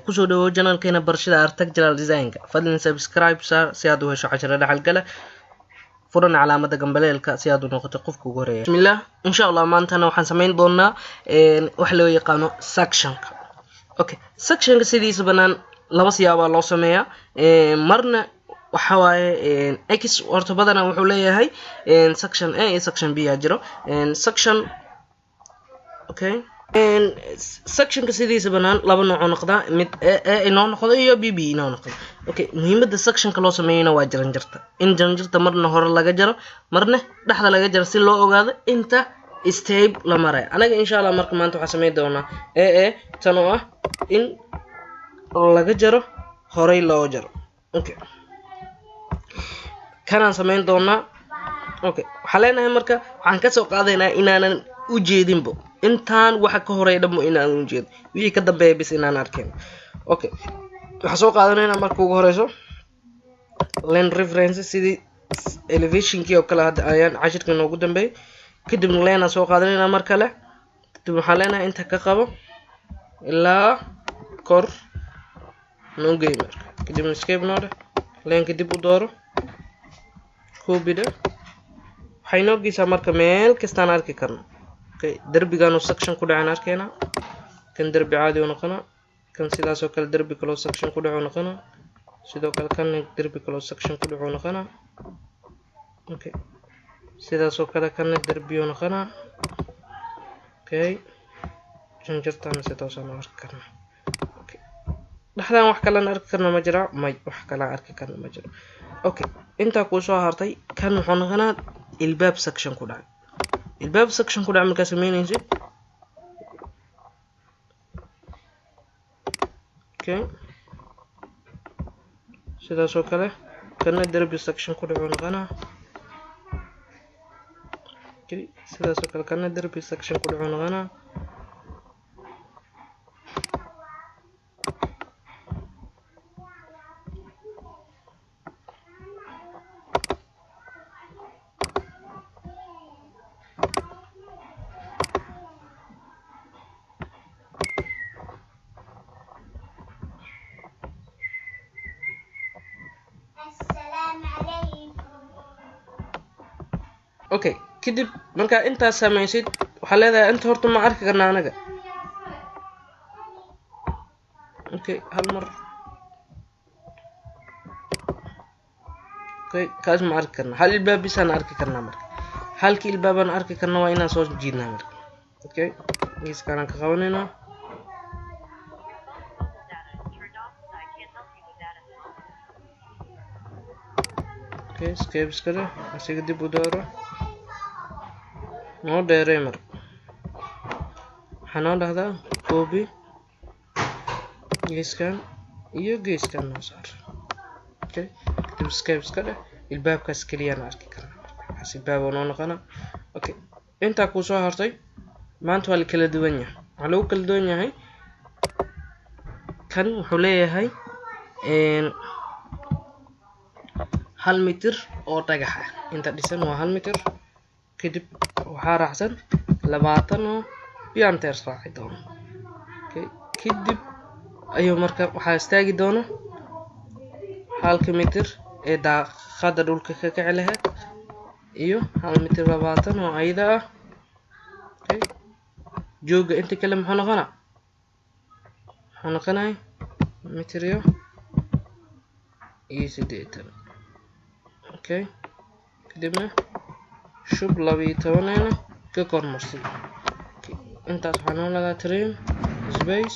Kusoo dhawow channelkeena barashada architectural design-ka. Fadlan subscribe saar si aad u hesho casharo dhaxalgala, furana calaamada gambaleelka si aad u noqoto qofka ugu horeeya. Bismillah, insha Allah maantana waxaan samayn doonaa wax loo yaqaano sectionka. Okay, sectionka sidiisa banaan laba siyaabaa loo sameeyaa. Marna waxa waaye x horta badanaa wuxuu leeyahay section A iyo section B aa jiro section. Okay, sectionka sidiisa banaan laba nooc oo noqdaa: mid A inoo noqdo iyo B B inoo noqdo. Okay, muhiimada sectionka loo sameeyana waa jaranjarta, in jaranjarta marna hore laga jaro, marna dhexda laga jaro, si loo ogaado inta step la marayo. Anaga insha Allah marka maanta waxaan sameyn doonaa A tan oo ah in laga jaro, horey loo jaro. Okay, kanaan sameyn doonaa. Okay, waxaan leenahay marka waxaan kasoo qaadaynaa inaanan ujeedinbo intaan waxa ka horeeya dhanbo, inaanan ujeedin wixii ka dambeeya bis inaan arkayn. Okay, waxaan soo qaadanaynaa marka ugu horeyso line reference, sidii elevationkii oo kale hadda ayaan cashirka noogu dambeeyay. Kadibna line aan soo qaadanaynaa mar kale. Kadib waxaan leenahay inta ka qabo ilaa kor noo geey. Marka kadibna escape noo dheh, lineka dib u dooro, copy dheh. Waxay noo geysaa marka meel kastaan arki karno. Okay, derbigaanu section ku dhacaan arkaynaa. Kan derbi caadi u noqonaa, kan sidaasoo kale derbi kaloo section ku dhacu noqonaa, sidoo kale kan derbi kaloo section ku dhacu noqonaa. Okay, sidaasoo kale kana derbiyu noqonaa. Okay, janjartaana si toosaan u arki karnaa. Okay, dhexdaan wax kalena arki karna ma jira? May, wax kalaan arki karna ma jiro. Okay, intaa kuu soo hartay kan wuxuu noqonaa ilbaab section ku dhacay. Ilbaab section ku dhacay markaa sameynaysid, okay, sidaas oo kale kana derbi section ku dhacu noqonaa. Okay, sidaas oo kale kana derbi section ku dhacu noqonaa. Assalaamu calaykum. Okay, kadib markaa intaas samaysid, waxaa leedahay inta horta ma arki karna anaga. Okay, hal mar. Okay, kaas ma arki karna, hal ilbaab bisaan arki karnaa. Marka halkii ilbaabaan arki karna waa inaan soo jiidnaa marka. Okay, geeskaanaan ka qabanaynaa. Data turned off. I can't help you with that at the moment. Okay, escape iska leh, asiga dib u dooro, noo dheerey. Marka waxaa noo dhahdaa copy, geeskan iyo geeskan noo saar. Okay, kadib escape iska dheh. Ilbaabkaas keliyaan arki karnaa, kaas ilbaab oo noo noqona. Okay, intaa kuu soo hartay maanta waa la kala duwan yahay. Waxaa lagu kala duwan yahay, kan wuxuu leeyahay 1 mitir oo dhagax ah. Inta dhisan waa 1 mitir, kadib waxaa raacsan 20 oo pianteers raaci doono. Okay, kadib ayuu marka waxaa istaagi doona halka mitir ee daaqada dhulka ka kici lahayd iyo 1 mitir 20 oo ayada ah. Okay, jooga inta kale muxuu noqonaa? Muxuu noqonaya mitir iyo 80. Okay, kadibna shub 12-na ka kormarsi. Intaas waxaa noo lagaa trim space.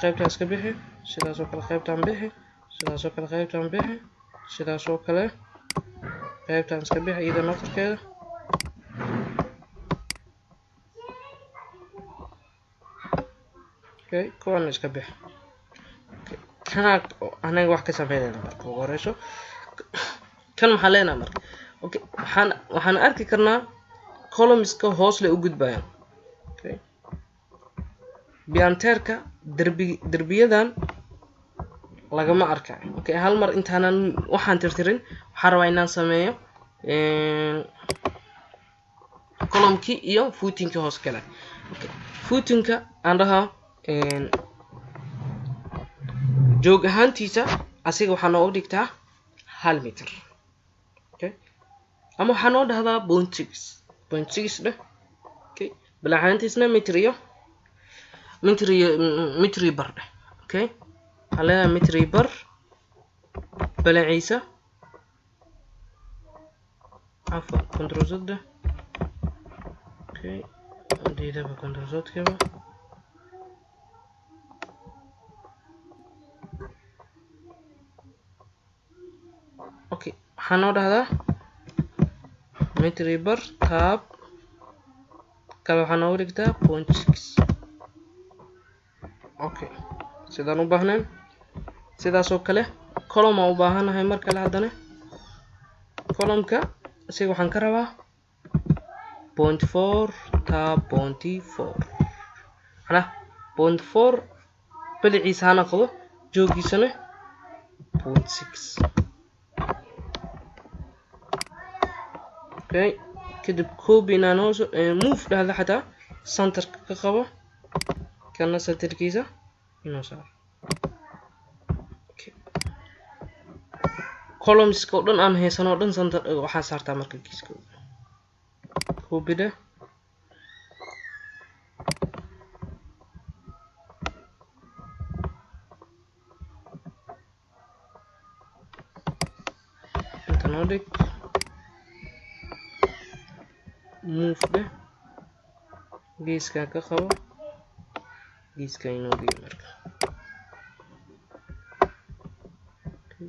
Qaybtaas ka bixi, sidaas oo kale qaybtaan bixi, sidaas oo kale qaybtaan bixi, sidaas oo kale qaybtaan iska bixi iyada naftarkeeda. Okay, kuwana iska bixi. Kanaa anaga wax ka sameynayna marka ugu horeyso. Kan maxaa leenaha marka? Okay, waxaan arki karnaa columnska hoos lay u gudbayaan. Okay, bianteerka derbi derbiyadan lagama arkayo. Okay, hal mar intaanan waxaan tirtirin, waxaan rabaa inaan sameeyo columnkii iyo footingkii hoos gala. Okay, footingka aan dhahaa. Joog ahaantiisa asiga waxaa noogu dhigtaa 1 mitir. Okay, ama waxaa noo dhahdaa 0.6, 0.6 dheh. Okay, balac ahaantiisna mitir iyo mitir iyo mitir iyo bar dheh. Okay, waxaa leedahay mitir iyo bar balaciisa, cafwan, control z dheh. Okay, diidaba control z kaba. Okay, waxaa noo dhahdaa mitir iyo bar tab kale waxaa noogu dhigtaa 0.6. Okay, sidaan u baahnayn sidaas oo kale column aan u baahanahay mar kale haddana column-ka isaga waxaan ka rabaa 0.4 tab 0.4, macnaha 0.4 baliciisa ha noqdo, joogiisana 0.6. Okay, kadib copy inaan hoos move dhahda xataa centerka ka qabo, kana centerkiisa inoo saaro. Okay, columnska oo dhan aan haysano oo dhan center waxaa saartaa marka kiiskooda. Copy dheh, inta noo dhig, move dheh, geeskaa ka qabo, geeskaa inoo geeyo marka.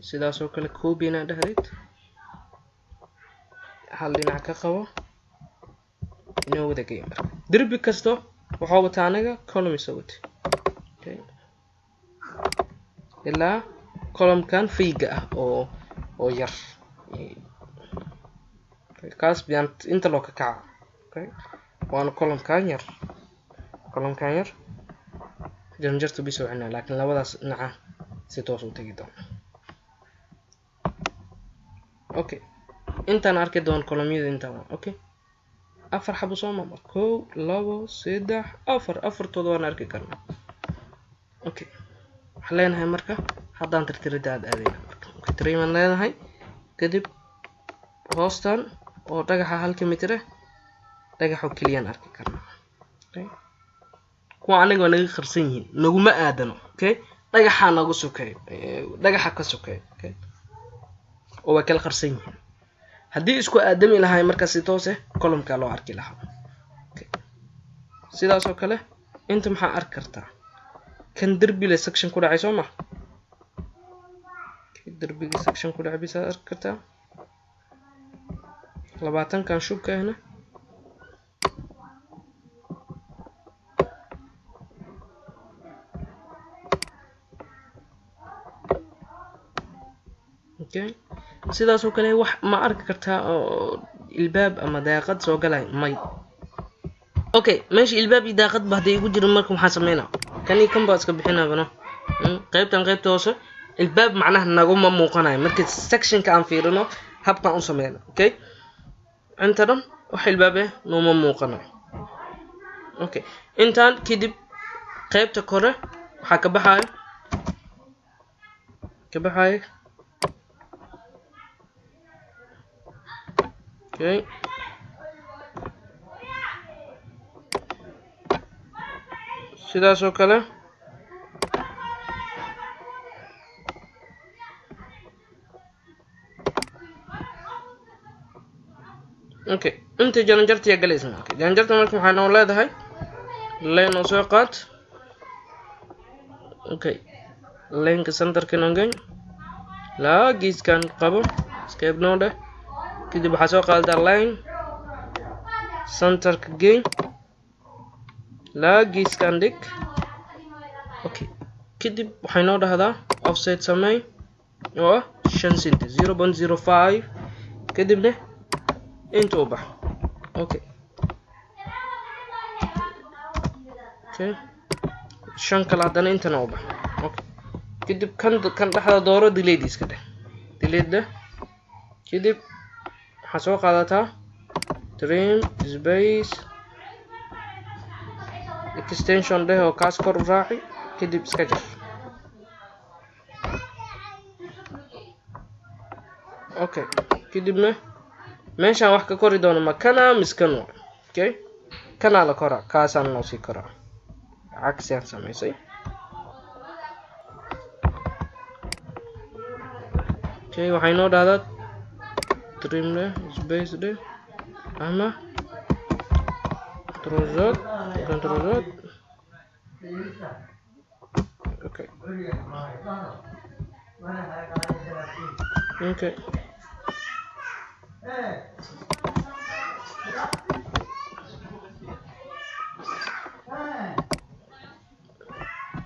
Sidaas oo kale copy inaad dhahdid, hal dhinac ka qabo, inoo wada geeyo marka. Derbi kasto waxaa wataa anaga column isoo watay. Okay, ilaa column-kan fayga ah oo yar kaas biyaan inta loo ka kaca. Okay, waana column-kan yar, column-kan yar jaranjartu bisoo cinaa, laakiin labadaas dhinaca si toos u tegi doona. Okay, intaan arki doon column-yada intaan waa. Okay, 4 xabo soo maama, 1 2 3 4, afartooda waan arki karnaa. Okay, waxaan leenahay marka haddaan tirtirida aad aadayna marka. Okay, trim aan leenahay, kadib hoostan oo dhagaxa halka mitir ah dhagaxoo keliyaan arki karnaa. Okay, kuwa anaga waa naga qarsan yihiin, naguma aadano. Okay, dhagaxaa nagu sokeeyo, dhagaxa ka sokeeyo. Okay, oo way kala qarsan yihiin. Haddii isku aadami lahaay marka si toos ah column-ka loo arki lahaa. Okay, sidaas oo kale inta maxaa arki kartaa kan derbi le section ku dhacay soo ma? Okay, derbiga section ku dhacay bisaa arki kartaa. 20kan shubka ahna Okay, sidaas oo kale wax ma arki kartaa oo ilbaab ama daaqad soo galay may. Okay, meesha ilbaab iyo daaqad ba hadday igu jirin marka waxaan sameynaa kan iyo kan baa iska bixinaa bano. Qaybtan qaybta hoose ilbaab macnaha naguma muuqanayo marka sectionka aan fiirino habkaan u sameyno. Okay, inta dhan wax ilbaab ah nooma muuqanayo. Okay, intaan kadib qaybta kore waxaa ka baxaayo, ka baxaayo. Okay, sidaas oo kale okay, inta jaranjarta yaa galaysa marka. Jaranjarta marka waxaa noo leedahay line oo soo qaad. Okay, line-ka centerka noo geyn, laa geeskan qabo, escape noo dheh. Kadib waxaa soo qaadataa line centerka geyn, laa geeskan dhig. Okay, kadib waxay noo dhahdaa offset samey oo ah 5 centi, 0.05, kadibna inta u bax. Okay, okay, 5 kale haddana intana u bax. Okay, kadib kan dhexda dooro, delete iska dheh, delete dheh. Kadib waxaa soo qaadataa trim space extension dheh oo kaas kor u raaci, kadib iska jar. Okay, kadibna meeshaan wax ka kori doono ma kana miskan wa. Okay, kana la koraa, kaasaan noo sii koraa, cagsi aan samaysay. Okay, waxay noo dhahdaa trim leh, space leh, ama control Z, control Z. Okay. Okay.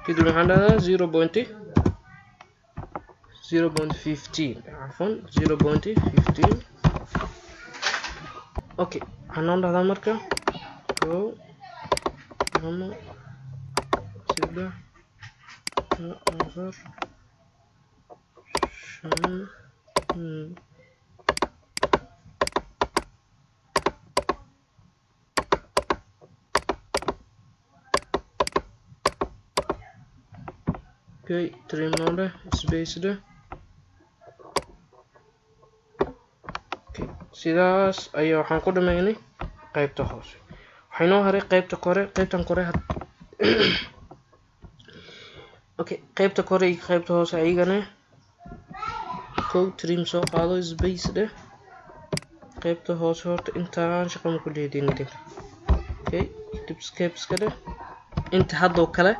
Kadib waxaan dhahdaa 0.0.15, cafwan 0.15. Okay, waxaan noo dhahdaa marka 1 2 3 4 5. Okay, trim noo dheh, space dheh. Okay, sidaas ayaa waxaan ku dhamaynay qaybta hoose. Waxay noo haray qaybta kore, qaybtan kore okay, qaybta kore iyo qaybta hoose ayagana kow trim soo qaado, space dheh. Qaybta hoose horta intaan shaqo ma ku leedin idinka. Okay, kadib escape iska dheh. Inta haddoo kale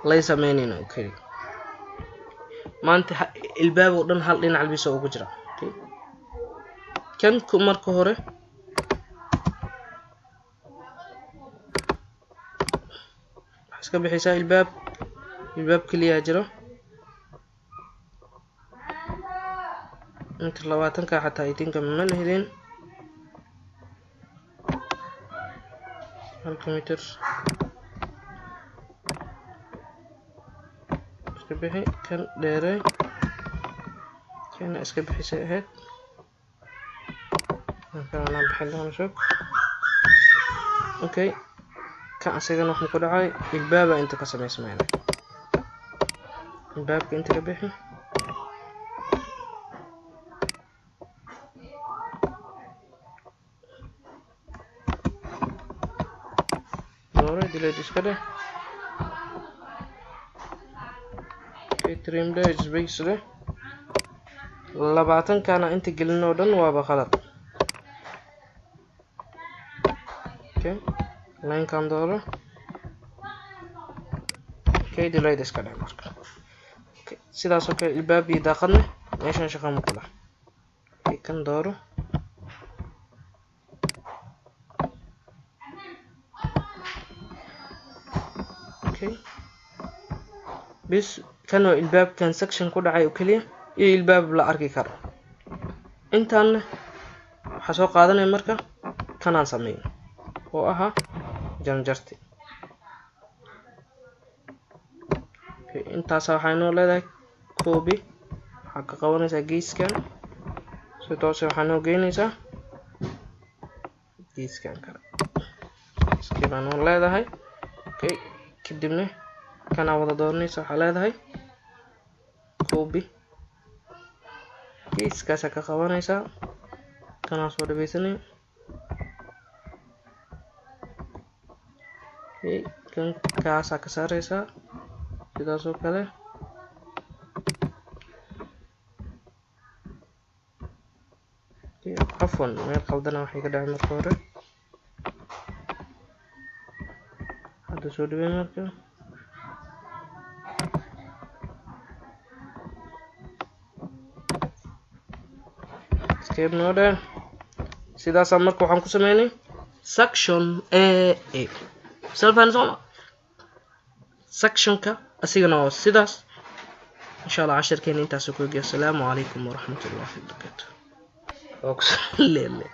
lay sameynayna. Okay, maanta ilbaab oo dhan hal dhinac bisa ugu jira. Okay, kan ku marka hore waxaa iska bixiysaa ilbaab, ilbaab keliya jiro. Inta 20ka xataa idinka ma lehidin, halka mitir iska bixi, kan dheerey, kana iska bixisay ahayd. Kan bixin doono shog. Okay, kan asagana waxaan ku dhacay ilbaaba inta ka samaysmayna, ilbaabka inta ka bixi. Dooro delete iska dheh. Okay, trim dheh, space dheh. 20kana inta gelin oo dhan waaba khalad. Okay, line-kan dooro. Okay, delete iska dheh marka. Okay, sidaas oo kale ilbaab iyo daaqadna meeshan shaqo ma ku laha. Okay, kan dooro. Okay, bis kan oo ilbaabkan section ku dhacay oo keliya iyo ilbaab la arki karo. Intaanna waxaa soo qaadanaya marka kanaan sameeyo oo ahaa janjarti. Okay, intaas waxay noo leedahay copy. Waxaa ka qabanaysaa geeskan, si toos ah waxaa noo geynaysaa geeskan kale. Iskii baa noo leedahay. Okay, kadibna kanaa wada dooranaysa, waxaa leedahay copy. Geeskaasaa ka qabanaysaa, kanaa soo dhaweysanaya. Okay, kan kaasaa ka saaraysaa sidaas oo kale. Okay, cafwan meel khaldana waxay ka dhacay marka hore. Hadda soo dhawey marka. Escape noo dheh. Sidaasaa marka waxaan ku sameynay section A A. Selfan soo sectionka asigana waa sidaas. Insha Allah cashirkeena intaas ku eegaya. Assalaamu calaykum waraxmatullaahi wabarakaatuh. Lele.